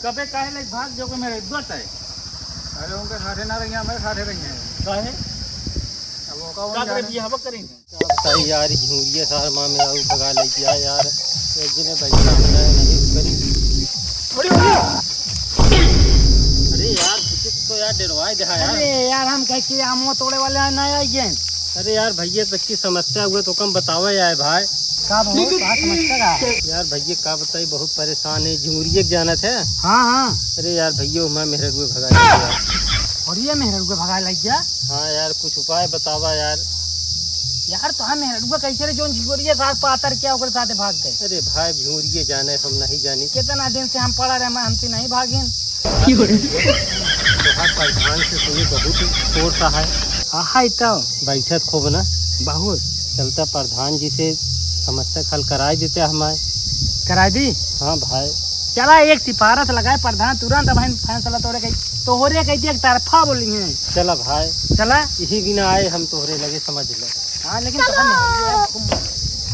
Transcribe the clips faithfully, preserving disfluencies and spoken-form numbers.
कबे काहे लाइक भाग जो के मेरे इज्जत है। अरे उनके साथे ना रहिए, हमारे साथे रहिए। काहे? अब वो का का करे जाने। बियाह करेंगे? का बताई यार, ई झिंगुरिया सार माँ मेहरारू भगा लइ गया यार। एक दिन बैठा हो जाए, नहीं करी। अरे यार, कुछ तो यार डरवाए दे यार। अरे यार, हम कह के आमवा तोड़े वाले ना आई गए। अरे यार भैया, तक की समस्या हुए तो कम बतावे यार भाई। का भाई, का समस्या का? यार भैया, का बताई, बहुत परेशान है, झिंगुरिया के जानत है। हाँ, हाँ। अरे यार भैया, मैं मेहरारू भगा लइ गया। और ये मेहरारू भगा लइ गया? हाँ यार, कुछ उपाय बतावा यार। यार, तो हम मेहरारू कैसे रे, जोन झिंगुरिया साथ पातर क्या ओकर साथे भाग गए? अरे भाई, झिंगुरिया जाने, हम नहीं जानी। कितना दिन से हम पड़ा रहे, हमसे नहीं भागेन। तोहार प्रधान से सुनी बहुत शोर सा है। हाँ, है तो। बैठत खूब ना। बहुत। चलता प्रधान जी से समस्या हल कराई देते हमारे। कराई दी? हाँ भाई। चला, एक सिफारिश लगाए प्रधान, तुरंत अब हम फैसला तोरे कही, तोहरे कही एक तरफा बोली है। चला भाई। चला। यही दिन आए हम तोहरे लगे, समझ ले। हाँ, लेकिन तो हम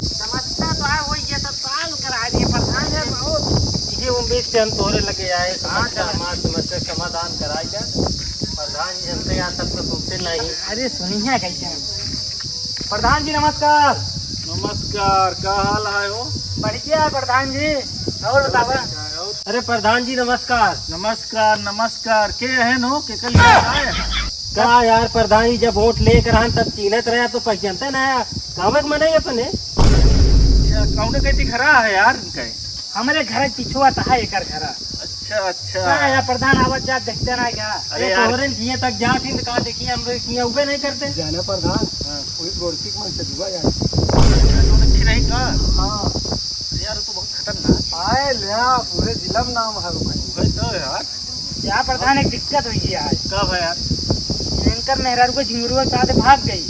समस्या तो है, वही ये सब solve करा दिए प्रधान जी, बहुत। इसी उम्मीद से हम तोहरे लगे आए, हाँ, समस्या, चला। हमार समस्या समाधान कराई जा। प्रधान जी, हमसे यहाँ तक तो सुनते नहीं। अरे, सुनिए कैसे। प्रधान जी, नमस्कार। नमस्कार, का हाल है हो? बढ़िया है प्रधान जी, और बतावा। अरे प्रधान जी, नमस्कार। नमस्कार, नमस्कार। के हन हो? केकर लिए आए हैं? का यार प्रधान जी, जब वोट लेकर आन तब चीन्हत रहे, तो पहचानते ना है। गाँव के मनई अपने। अच्छा, कौने कहती घरा है यार इनके? हमरे घर के पिछुआ तहा एकर घरा। अच्छा, अच्छा। का यार प्रधान आवत जात देखते ना क्या? अरे अरे यार। तोहरे किए तक जात ही तो का देखिए, हम लोग किए उबे नहीं करते। जाने प्रधान, हाँ। कोई गोरकी के मन से दुआ यार। अच्छा, जो रखी रही का? हाँ। अरे यार, वो तो बहुत खतरनाक। आए ले, पूरे जिला में नाम है वो भाई। वही तो यार। क्या प्रधान, एक दिक्कत हुई है आज। का भाई यार? इनकर मेहरारू को झिंगुरुआ के साथ भाग गई।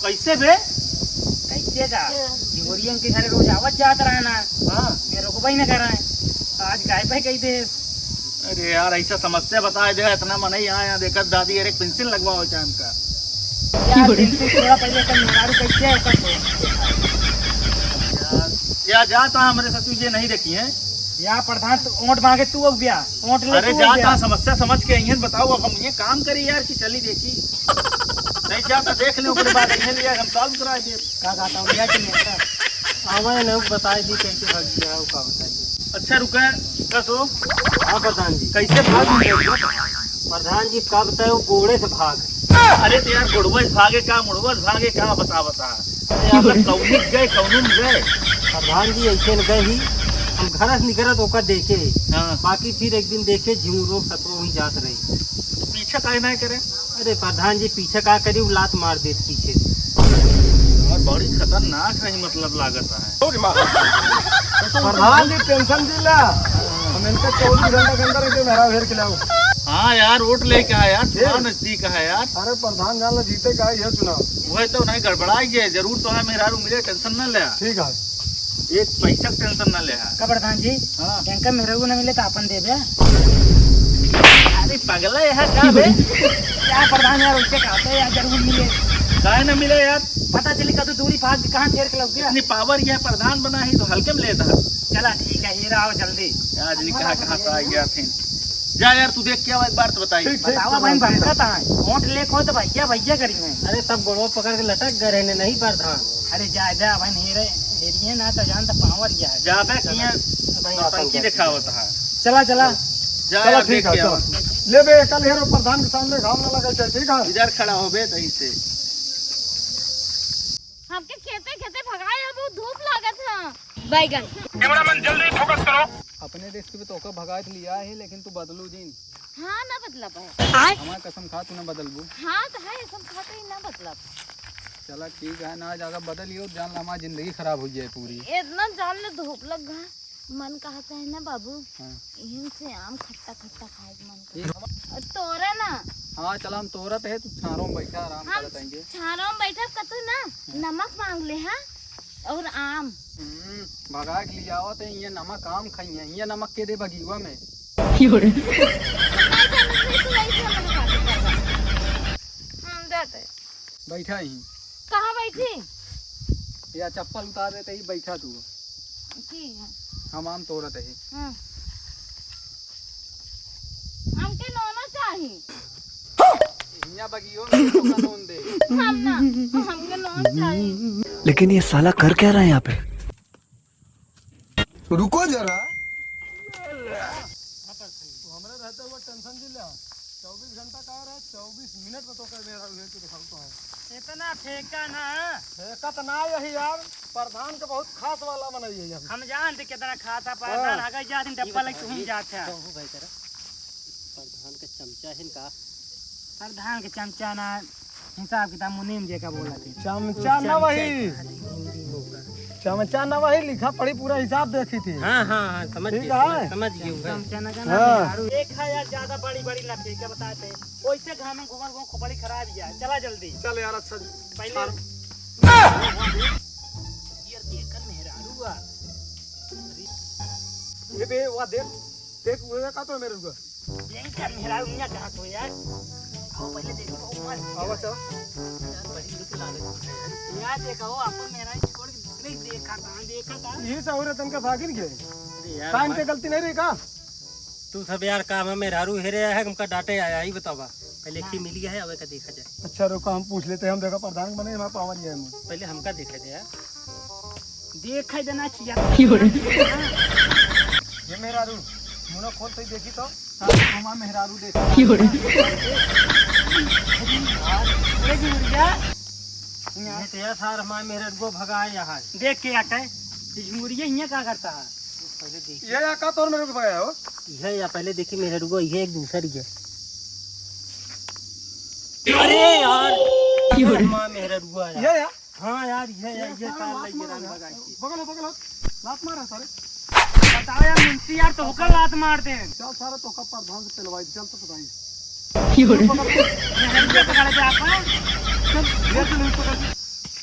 कैसे बे? कैसे का? झिंगुरिया इनके घरे रोज आवत जात रहा ना। हाँ। ये रुकबे ही ना करे। आज गायब है कही दे। अरे यार, ऐसा समस्या बताए दे, इतना मनई यहाँ, यहाँ देखत दादी, अरे पेंसिल लगवाओ चाहे हमका। यार, पेंसिल थोड़ा पहले कल मेहरारू कैसे है, ओकर तो। यार, या जा तो हमरे साथ तुझे नहीं देखी है। या प्रधान, तो वोट मांगे तू हो गया, वोट ले अरे तू हो जा, गया। तो समस्या समझ के अइहन बताओ, अब हम ये काम करी यार कि चली देखी। नहीं जा तो देख ले, ओकरे बाद अइहन लिया हम solve करा दे। का कहता हूँ, लिया कि नहीं? आवे ना, बताई दी कैसे भाग गया, वो का बताई दी। अच्छा रुका, कसो। हाँ प्रधान जी। कैसे भाग गया? प्रधान जी का बताए, वो गोड़े से भाग। अरे तो यार, गोड़वा से भागे का, मुड़वा से भागे का, बता, बता। अरे, आप लोग कौनी गए, कौनो में गए? प्रधान जी, ऐसे न गए ही, हम घर से निकलत ओका देखे ही। हाँ। बाकी फिर एक दिन देखे, झिंगुरो सतरो वहीं जात रही। तो पीछा काहे ना करे? अरे प्रधान जी, पीछे का करी, वो लात मार देत पीछे से। यार, बड़ी खतरनाक रही, मतलब, लागत है। प्रधान जी, tension जिला, हम इनका चौबीस घंटा के अंदर एक मेहरारू हेर के लाओ। हाँ यार, वोट लेके आया यार, फिर? चुनाव नजदीक है यार। अरे प्रधान जान लो, जीते का है यह चुनाव। वही तो नहीं गड़बड़ाई है, जरूर तो है मेहरारू मिले, tension ना ले। ठीक है। एक पैसा के tension ना ले। का प्रधान जी? हाँ। इनका मेहरारू ना मिले तो अपन देबे। अरे पगला है का बे? क्या प्रधान यार, उनसे कहते हैं यार, जरूर मिले। काहे ना मिले यार? पता चली कतौ दूरी भाग के कहाँ फेर के लग गया। इतनी power यह प्रधान बना है तो हल्के में लेता है। चला ठीक है, हीरा आओ जल्दी। आज नहीं कहाँ कहाँ से आ गया थे। जा यार, तू देख के आवा एक बार तो बताई। ठीक, ठीक, बतावा चलो, बहन, ठीक। बरकत आए। वोट लेके हो तो भैया, भैया करी हैं। अरे, तब गोड़वा पकड़ के लटक गए रहने, नहीं प्रधान। अरे, जा, जा, बहन, हेरे, हेरिए ना तो जान तो power क्या है। जाबे चलो, किए, भाई, नौटंकी अपन दिखावत है। चला, चला। जा चलो, यार, ठीक देख है, के चलो। आवा। ले बे, कल हेरो प्रधान के सामने घाम ना लगे, चल, ठीक है? इधर खड़ा हो बे, तहीं से। हमके खेते खेते भगाए, अब धूप लागत है। बैगन। Cameraman जल्दी focus करो। अपने risk पे तोका भगाए के लिया है, लेकिन तू बदलू जिन। हाँ, ना बदला पाए। हमार कसम खा, तू ना बदलबू। हाँ, तो है, कसम खा तो ही ना बदला पाए। चला ठीक है, ना जाकर बदलियो, जान ला हमारी जिंदगी खराब हो जाए पूरी। इतना जान ले धूप लग गया। मन कहता है ना बाबू, हाँ। इहन से आम खट्टा खट्टा खाए के मन ठीक। करता। और तोरा ना। हाँ, चला हम तोरत है, तू छारों में बैठा, आराम हम करत आएंगे। छारों में बैठा कतू ना, हाँ। नमक मांग ले, हाँ, और आम। हम्म, भगा के लिए आवत है, ये नमक आम खाई है, ये नमक के दे बगीवा में। क्यों रे? नहीं, नहीं, नहीं, तू ऐसे हमारे साथ करता। हम जाते। बैठा ही। कहाँ बैठी? या चप्पल उतार देते ही बैठा तू। ठीक है। हम आम तोड़त है। हाँ। हियाँ बगियो में तो कानून दे। हम ना, हमके नोट चाहिए। लेकिन ये साला कर क्या रहा है यहाँ पे? रुको जरा। तू हमरा रहते हुए टेंशन जी ले। चउबीस घंटा का रहा, चउबीस मिनट में तो कर मेरा उहे के दिखाऊ तो है। इतना फेंका ना। फेंका तो ना यही यार, प्रधान के बहुत खास वाला मनई है हम। हम जानते कितना खाता प्रधान, हाँ। अगर जा दिन डब्बा लेके तुम जाते हैं। कहूँ भाई तेरा प्रधान का चमचा है इनका। प्रधान के चमचा ना, हिसाब किताब मुनीम जी का बोला थे। चमचा ना वही। चमचा ना वही, लिखा पढ़ी पूरा हिसाब देखी थी। हाँ, हाँ, हाँ, समझ ठीक गए, है। समझ, समझ गए, उनका। चमचा ना का हाँ। ना, देखा यार, ज्यादा बड़ी बड़ी ना फेंके, बताते। वैसे घाम में गोबर को खोपड़ी खराब ही है। चला जल्दी। चल यार, अच्छा। पहले यार। यार, देख कर मेहरारू आ। ये बे, वहाँ देख। देख, वो का तो मेरे को। यही कर मेहरारू, यहाँ कहाँ तो यार। आओ, पहले देखो, वो मस्त। आओ, चल। यार, बड़ी नीक लागत है। यार, देखा, वो अपन मेहरारू छोड़ के दूसरे ही देखा था, देखा था। यही सहूर है, तनका भागिन के। अरे यार, कान के गलती नहीं रही का? तू सब यार काम है, मेहरारू हेरे आया है, हमका डांटे आया, ही बतावा। पहले की मिली है, अब का देखा जाए। अच्छा रुको, हम पूछ लेते हैं, हम देखा प्रधान बने, हमारा पावन ये है। पहले हमका देखा जाए। देखा देना चाहिए। ये मेहरारू, मुनो खोल तो देखी तो। हाँ, हमारा मेहरारू देखा। अरे जी, मुर्गिया। ये तो यार सार हमारे मेहरारू को भगाए यहाँ। देख के आटे, ये मुर्गिया यहाँ क्या करता है? पहले देखी। ये या का तोर मेरे को भगाया हो? ये या पहले देखी मेहरारू को, ये एक दूसर ही है। अरे यार, ये माँ मेहरारू है। ये या? हाँ यार, ये, ये, ये सारा सार लात लग मारा गया। बगाई के। बगल हो, बगल हो। लात मारा सारे। बताओ यार मुंशी यार, तो होकर लात मार दे। चल सारे, तो का प्रधान से पेलवाई, चल तो बताई। मेहरारू को पकड़ दे आप, हाँ? चल, ये तो नहीं पकड़।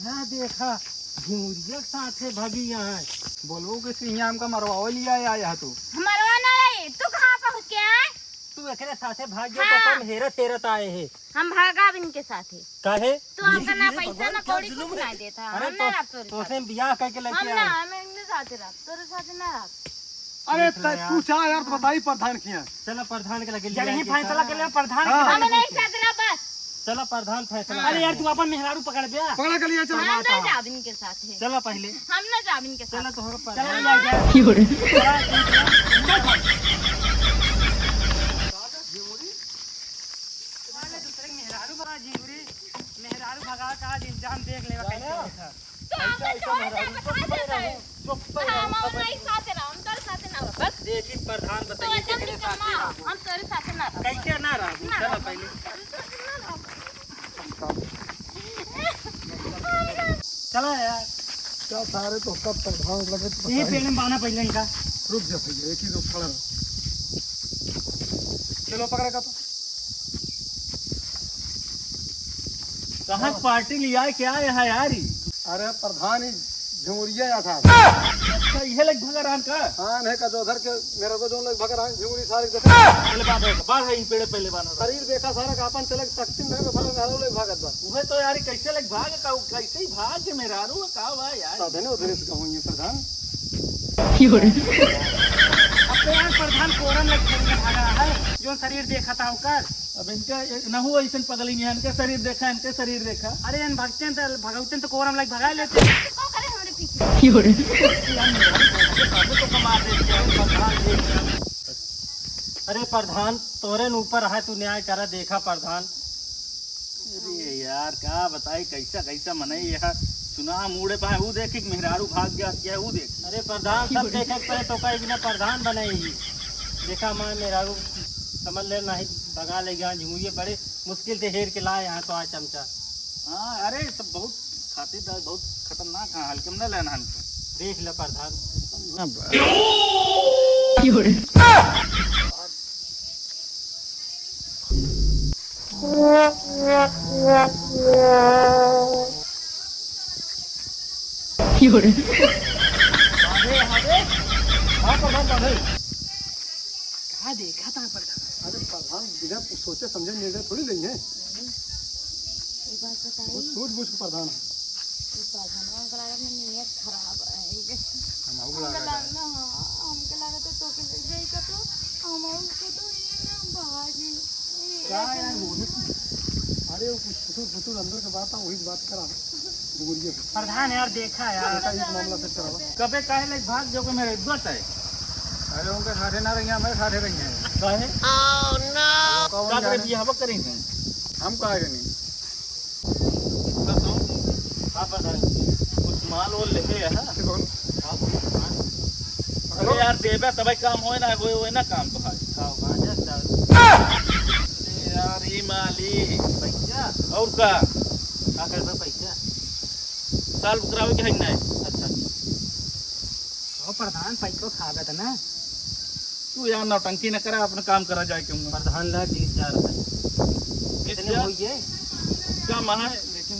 ना देखा, घिमुरिया के साथे भागी यहाँ है। बोलबो कि सिंहिया हमका मरवावे लिया आया है तू। मरवा ना रहे, तू कहाँ पहुँच के आए? तू एकरे साथे भाग गया तो हाँ। हम हेरत हेरत आए हैं। हम भागा भी इनके साथे। काहे? तू हमका ना पैसा ना कौड़ी कुछ ना देता। अरे हम ना तो, रहब तोरे तो साथे। से बियाह करके लेके हम ना, आए। हम इनके साथे रहब, तोरे साथे ना रहब। अरे देख ले त-, यार। तू चाह यार, तो बताई प्रधान किया। चलो प्रधान के लगे जब लिया ही के फैसला चला। कर ले प्रधान के हाँ। लगे हम नहीं पूछे। साथ रहब बस। चलो प्रधान फैसला अरे कर यार, ले। तू अपन मेहरारू पकड़ बे। पकड़ के लिए चल। हम ना जाब इनके साथे। चलो पहले। हम ना जाब इनके साथ। चलो तो हो चलो प्रधान। ले जा। चलो, चलो, चलो। साले दूसरे के मेहरारू भगा झिंगुरी, मेहरारू भगा का आज इंतजाम देख लेगा कैसे होता। तो हमको छोड़ दे, बता देता है। हम और नहीं साथ रहो, हम तोरे साथ ना रहो, बस। देखी प्रधान तो बताइए एकदम केकरे साथ निकम्मा, रहो। हम तोरे साथ ना रहो। कैसे ना रहो? ना चलो रहो। पहले। तोरे साथ ना रहो। चलो यार। क्या सारे तो कब प्रधान लगे तो यही बताइए। पेड़ में बांधा पहले इनका। रुक जा भैया, एक ही रुक खड़ा रहो। चलो पकड़ेगा तो। कहाँ पार्टी लिया है, क्या है यार ई? अरे प्रधान, ई झिंगुरिया या था। अच्छा, इहे लग भगा रहन का? हाँ, नहीं का जो उधर के मेरे को जो लग भगा रहन, झिंगुरी सारी देखे। पहले बांध है, बांध है, ई पेड़े पहले बांध है। शरीर देखा सारा का अपन चले, तकतीन नहीं, तो सारा मेहरारू लग भागत बा। उहे तो यार, कैसे लग भाग का, कैसे ही भाग के मेहरारू का बा यार? साधने उधरे से कहूँ ये प्रधान। अब तो यार प्रधान कोरम लग भागा है, जो शरीर देखा था ओकर। अब इनका ये नहु ऐसन पगली नहीं है, इनका शरीर देखा, इनका शरीर देखा। अरे इन भगते तो, भगवते तो कोरम लाइक भगा लेते। का करे हमरे पीछे? की हो रे? अरे प्रधान, तोरे न ऊपर है, तू न्याय करा, देखा प्रधान। अरे यार, का बताई, कैसा, कैसा मनई यहाँ चुनाव मूड़े पाए, ऊ देखी कि मेहरारू भाग गया, क्या ऊ देख। अरे प्रधान, सब देखे के पहले तो कहे बिना प्रधान बने ही। देखा माँ मेहरारू समझ ले, नहीं भगा ले गया, झूठे बड़े मुश्किल से हेर के लाए यहाँ तो आज चमचा। हाँ, अरे सब बहुत खातिर दार, बहुत खतरनाक है, हल्के में न लेना हमको। देख ले प्रधान। बांधे, बांधे। हाँ, प्रधान, बांधे। का देखा था प्रधान? अरे, प्रधान बिना सोचे समझे निर्णय थोड़ी लेंगे। एक बात बताई। वो सूझबूझ के प्रधान है। ये प्रधानवा के लागत में नियत खराब है। हम हमके लागत है। लाग-, ना, हाँ, हमके लागत है तो के ले जाई का तो, हम उसको तो ये ना भाजी। का यार बोले? अरे वो कुछ फुतुर फुतुर अंदर के बात है, वही बात करा। डुमरिया से। प्रधान यार, देखा यार। बेटा, इस मामला से करावा। कबे काहे ले भाग जो के मेरे इज्जत है? अरे उनके साथे ना रहिया, हमारे साथे रहिया। काहे? कौन का करे जाने? बियाह करी थे? हम काहे नहीं? कसो? हाँ, प्रधान। कुछ माल वाल लेके है? कौन? हाँ, प्रधान। अरे यार, देबे तबे काम होए ना, होए, होए ना काम तो है। का गांजा, दारू? अरे यार, ई माली। पैसा? और का? का करबे पैसा? साल बुकरावे के है कि नहीं? अच्छा, अच्छा। ओ प्रधान, पैसो खावे त ना। तू यार नौटंकी न करा, अपना काम करा जाए के हुआ। प्रधान ला बीस हजार रुपए। बीस हजार? कितने होइए? कम है, लेकिन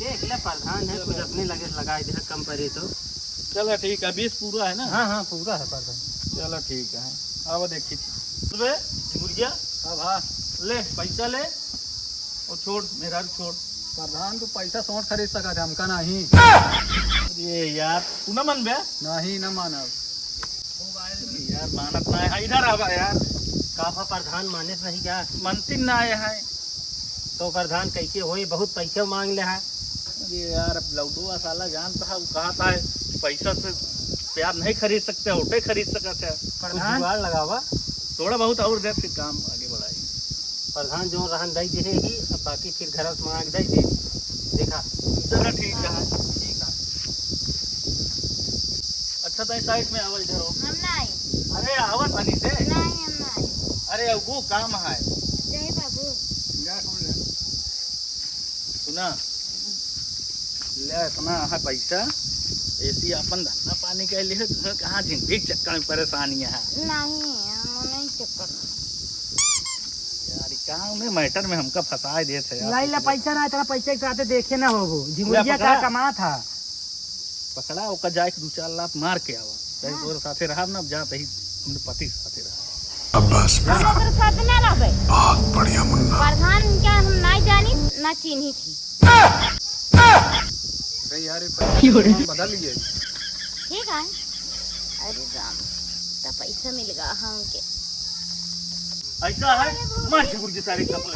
देख ले, प्रधान है, चलो। कुछ अपने लगे लगाए दे, कम पड़ी तो। चलो ठीक है, बीस पूरा है ना? हाँ, हाँ, पूरा है प्रधान। चलो ठीक है, अब देखी। अबे, मुर्गिया? अब हाँ। ले, पैसा ले। और छोड़, मेहरारू छोड़। प्रधान, तू पैसा सोंठ खरीद सकत है, हमका नहीं। अरे यार, तू ना मन बे? नहीं, ना मानब। यार, मानत ना है। इधर आवा यार। काफा प्रधान मानत नहीं क्या? मनती ना आए है। तो प्रधान कैसे होई? बहुत पैसा मांग ले है। अरे यार, अब लौडुआ साला जानता है, वो कहा था पैसा से प्यार नहीं खरीद सकते, ओटे खरीद सकते हैं। प्रधान। जुगाड़ लगावा। थोड़ा बहुत और दे, फिर काम आगे बढ़ाई। प्रधान जो रहन दई दे ही, अब बाकी फिर घर से मांग दई दे। देखा। चलो ठीक है। ठीक है। अच्छा, तो साइड में आवा, इधर हो। हम ना आई। अरे, आवा तनी से। नहीं, हम ना आई। अरे, अब वो काम है। जय बाबू। सुना, ले इतना है पैसा, ऐसी अपन धंधा पानी के लिए, तुम्हें कहाँ जिंदगी के चक्कर में परेशानी है? नहीं, हम नहीं चक्कर में। यार, ई काम में, मैटर में हमका फंसाए देत है यार। लाई ला पैसा ना, इतना पैसा के साथे देखे ना होबो। झिमुरिया पकड़ा। का कमा था। पकड़ा, ओका जाए के दू चार लात मार के आवा। चाहे हाँ। तोरे साथे रहब ना, अब जा तही अपने पति के साथे रह। शाबाश बेटा। हम ओकरे साथे ना रहबे। बहुत बढ़िया मुन्ना। प्रधान के हम ना जानी, ना चिन्ही थी। अरे यार, ये पैसा बदल गया। ठीक है। अरे राम, त पैसा मिल गया हमके। ऐसा है, मार झिगुर की सारी कपड़े।